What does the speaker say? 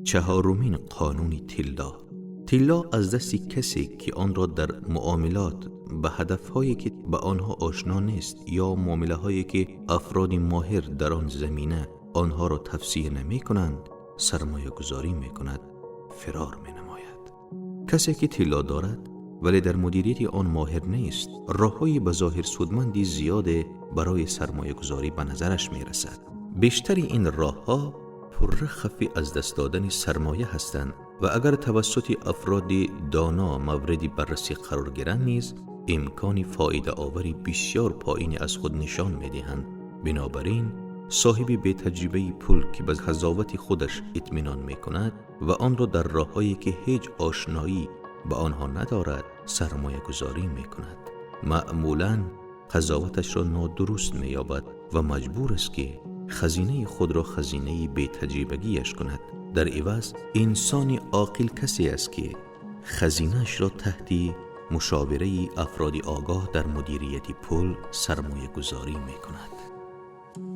Чаҳорумин қонуни тилло. Тилло аз дасти касе, ки онро дар муомилот ба ҳадафҳое, ки ба онҳо ошно нест, ё муомилаҳое, ки афроди моҳир дар он замина онҳоро тавсия намекунанд, сармоягузорӣ мекунад, фирор менамояд. Касе ки тилло дорад, вале дар мудирияти он моҳир нест, роҳҳои ба зоҳир судманди зиёде барои сармоягузорӣ ба назараш мерасад. Бештари ин роҳҳо пурра хавфи аз даст додани сармоя ҳастанд ва агар тавассути афроди доно мавриди баррасӣ қарор гиранд низ, имкони фоидаовари бисёр поине аз худ нишон медиҳанд. Бинобар ин, соҳиби бетаҷрибаи пул, ки ба қазовати худаш итминон мекунад ва онро дар роҳҳое, ки ҳеҷ ошноӣ ба онҳо надорад, сармоягузорӣ мекунад, маъмулан қазоваташро нодуруст меёбад ва маҷбур аст, ки хазинаи худро хазинаи бетаҷрибагиаш кунад. Дар иваз, инсони оқил касе аст, ки хазинаашро таҳти мушовираи афроди огоҳ дар мудирияти пул сармоягузорӣ мекунад.